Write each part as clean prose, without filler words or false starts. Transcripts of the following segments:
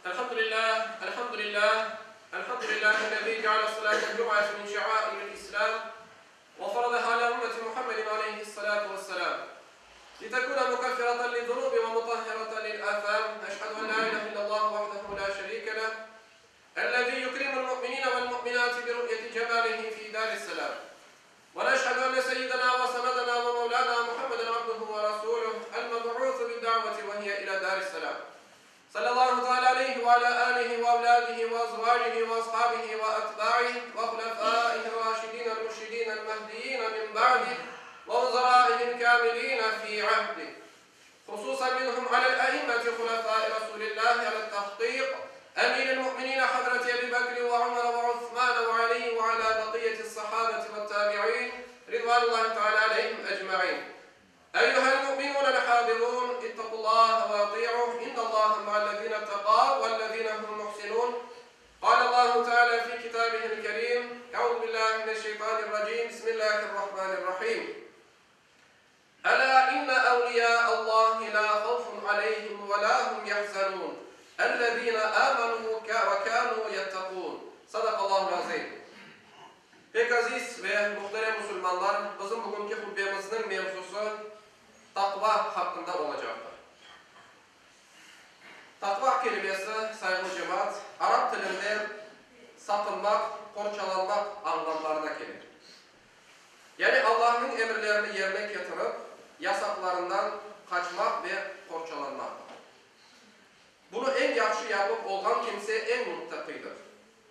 Elhamdülillah, elhamdülillah, elhamdülillahi'l-lezî ceale salâtel cum'ati min şe'âiril İslâm ve faradaha alâ ümmeti Muhammedin aleyhissalâtu vesselâm litekûne mukeffireten liz-zunûbi ve mutahhireten lil-âthâm. Eşhedü en lâ ilâhe illallah vahdehu lâ şerîke leh, ellezî yukrimul mu'minîne vel-mu'minâti bi-ru'yeti cemâlihi fî dâris-selâm. Ve neşhedü enne seyyidena ve senedena ve mevlâna Muhammeden abduhu ve rasûluh el-meb'ûsu bid-da'veti ve hiye ilâ dâris-selâm. Sallallahu teâlâ aleyhi ve alâ âlihi ve evlâdihi ve azvâcihi ve ashabihi ve etbâihi ve hulefâihir-râşidînel-mürşidînel-mehdiyîne min ba'dih ve vuzerâihil-kâmilîne fî ahdih. Hususan minhum alel-e'immeti hulefâi Rasûlillâhi alel-tahkîk, emîril-mu'minîne hazreti Ebî Bekri ve Umer ve Usmâne ve Alî ve alâ bekiyyeti's-sahâbeti ve't-tâbi'în ridvânullâhi teâlâ aleyhim ecmaîn. Eyyuhel-mu'minûnel-hâzirûn, ittaqullâhe ve atî'ûh, innallâhe ma'allezîne ittekav vellezîne hum muhsinûn. Kâlellâhu teâlâ fî kitâbihil-kerîm, Eûzü billâhi mineşşeytânirracîm, Bismillâhirrahmânirrahîm. Elâ inne evliyâallâhi lâ havfun aleyhim ve lâ hum yahzenûn, ellezîne âmenû ve kânû yettekûn. Sadakallâhul azîm. Pek aziz ve muhterem musulmanlar, bizim bugünki hutbemizniñ mevzusı taqva haqqında olacaqtır. Taqva kelimesi, sayğılı cemaat, arap tilinde saqınmaq, qorçalanmaq añlamlarına kele. Yani Allahnıñ emirlerini yerine ketirip, yasaqlarından qaçmaq ve qorçalanmaqtır. Bunı eñ yahşı yapıp olğan kimse eñ muttaqiydir.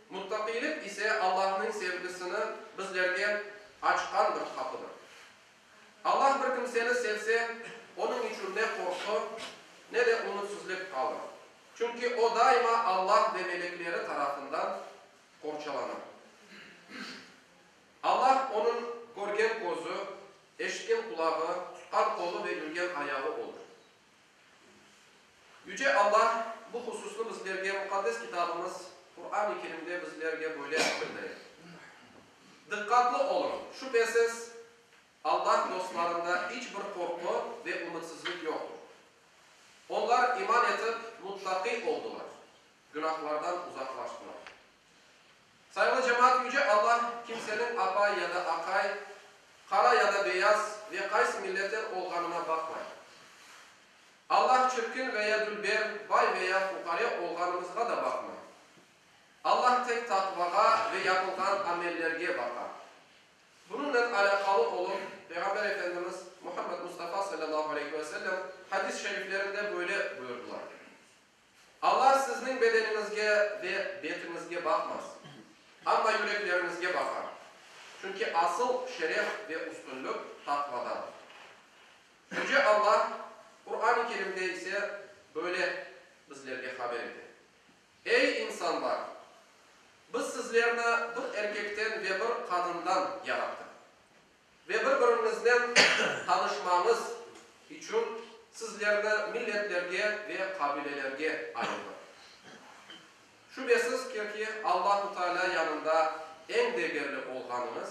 Muttaqiylik ise Allahnıñ sevgisini bizlerge açqan bir qapıdır. Allah bir kimseni sevse, onıñ içün ne qorqu, ne de ümütsizlik qalır. Çünki o daima Allah ve melekleri tarafından qorçalanır. Allah onıñ körgen közü, eşitken qulağı, tutqan qolu ve yürgen ayağı olur. Yüce Allah bu hususnı bizlerge Muqaddes Kitabımız Quran-ı Kerimde bizlerge böyle bildire, Diqqatlı oluñ, şübhesiz, Allah dostlarında iç bir qorqu ve ümütsizlik yoqtur. Onlar iman etip, muttaqiy oldılar, günahlardan uzaqlaştılar. Sayğılı cemaat, Yüce Allah kimseniñ apay ya da aqay, qara ya da beyaz ve qaysı milletten olğanına baqmay. Allah çirkin veya dülber, bay veya fuqare olğanımızğa da baqmay. Allah tek taqvağa ve yapılğan amellerge baqa. Bunıñnen alâqalı olıp, Peyğamber Efendimiz Muhammed Mustafa salâllahu aleyhi ve sellem hadis-i şeriflerinde böyle buyurdılar, Allah sizniñ bedeniñizge ve betiñizge baqmaz, amma yürekleriñizge baqar, çünki asıl şeref ve üstünlik taqvadadır. Yüce Allah Quran-ı Kerimde ise böyle bizlerge haber ete, Ey, insanlar! Biz sizlerni bir erkekten ve bir qadından yarattıq. Ve bir-biriñiznen tanışmañız içün sizlerni milletlerge ve qabilelerge ayırdıq. Şübesiz ki, Allahu Teala yanında eñ degerli olğanıñız,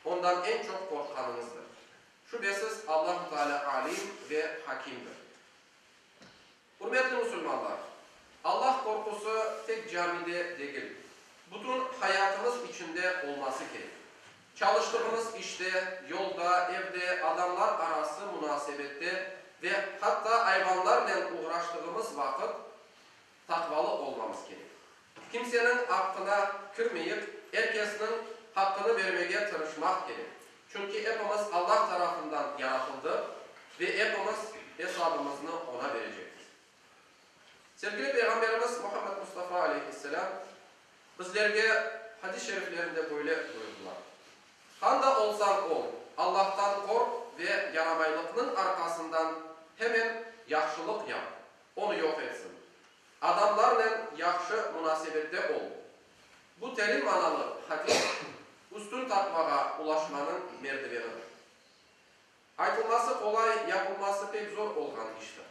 Ondan eñ çoq qorqqanıñızdır. Şübesiz, Allahu Teala Alim ve Hakimdir. Ürmetli musulmanlar! Allah qorqusı tek camide degil, bütün hayatımız içinde olması kerek. Çalıştığımız işte, yolda, evde, adamlar arası munasebette ve hatta ayvanlarnen oğraştığımız vaqıt taqvalı olmamız kerek. Kimseniñ aqqına kirmeyip, er kesniñ haqqını bermege tırışmaq kerek. Çünki epimiz Allah tarafından yaratıldıq ve epimiz esabımıznı Oña berecekmiz. Sevgili Peyğamberimiz Muhammed Mustafa aleyhisselâm bizlerge hadis-i şeriflerinde böyle buyurdılar, Qanda olsañ ol, Allahtan qorq ve yaramaylıqnıñ arqasından hemen yahşılıq yap, onı yoq etsin. Adamlarnen yahşı munasebette ol. Bu terin manalı hadis, üstün taqvağa ulaşmanıñ merdivenidir. Aytılması qolay, yapılması pek zor olğan iştir.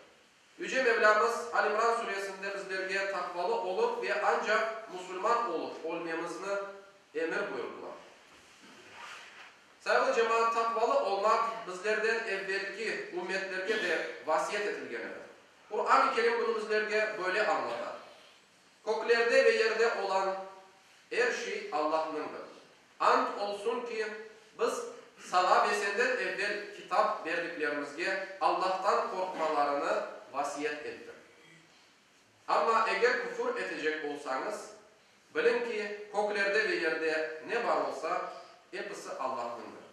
Yüce Mevlâmız Al-İmran suresinde bizlerge taqvalı olıp ve ancaq musulman olıp ölmemizni emir buyurdılar. Sayğılı cemaat, taqvalı olmaq bizlerden evvelki ümmetlerge de vasiyet etilgen edi. Quran-ı Kerim bunı bizlerge böyle añlata. Köklerde ve yerde olan er şey Allahnıñdır. Ant olsun ki, biz saña ve senden evel kitap berdiklerimizge Allahtan qorqmalarını vasiyet ettik. Amma eger küfür etecek olsañız, biliñ ki, köklerde ve yerde ne bar olsa, episi Allahnıñdır.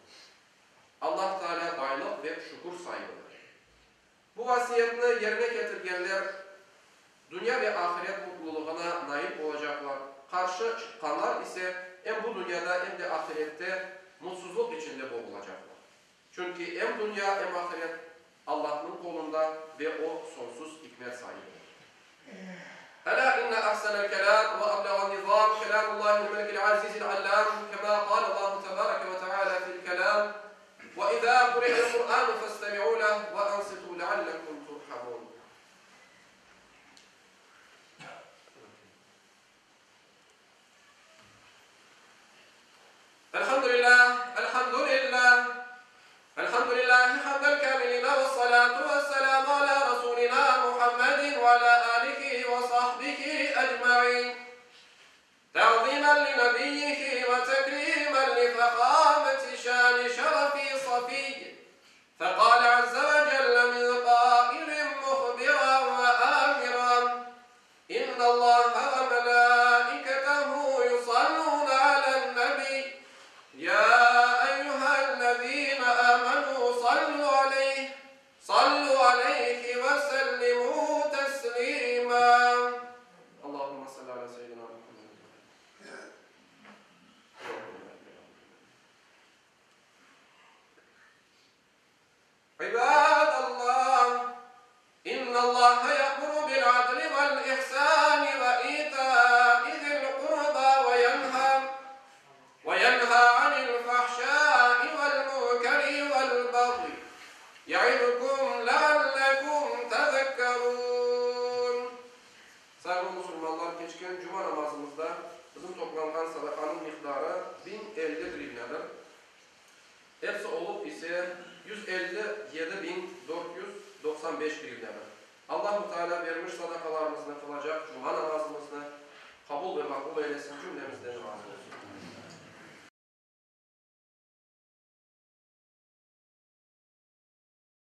Allah Teala baylıq ve şükür saibidir. Bu vasiyetni yerine ketirgenler dünya ve ahiret mutlulığına nail olacaqlar, qarşı çıqqanlar ise em bu dünyada, em de ahirette mutsuzlıq içinde boğulacaqlar. Çünki em dünya, em ahiret Allahnıñ qolunda ve O, soñsuz ikmet saibidir. Elâ inne ahsenel kelâm ve ebleğen nizâm kelâmullâhil melikil azizil allâm, kemâ kâlellâhu tebâreke ve teâlâ fil kelâm, Ve izâ quri'el Qur'ânu festemi'û leh ve ansitû leallekum turhamûn. Elhamdülillâh, elhamdülillâh, elhamdülillâhi hamdel kâmilîne vessalâtu vesselâmu alâ rasûlinâ Muhammedin ve alâ âlihi ve sahbihi ecmaîn. Ta'zimen li nebiyyihi ve tekrîmen li fehâmeti şâni şerefi safiy. Feqâle azze ve celle min qâilin muhbiran ve âmiran, İnnallâhe ve melâiketehu yusallûne alen-nebiy, yâ eyyühellezîne âmenû sallû aleyh, sallû aleyhi ve sellimû teslîmâ. Allahümme salli alâ seyyidinâ Muhammed. İbadallah, İnnallaha ya'muru bil-adli vel-ihsani ve ita'i zil-qurba ve yenha ve yenha anil-fahşai vel-munkeri vel-bagyi ya'izukum leallekum tezekkerun. Sayğılı musulmanlar, keçken cuma namazımızda bizim toplanğan sadaqanıñ miqdarı 1050 grivnâdır. Episi olıp ise 157 495 grivnâdır. Allahu Teala bermiş sadaqalarımıznı, qılacaq cuma namazımıznı qabul ve maqbul eylesin, cümlemizden razı olsun.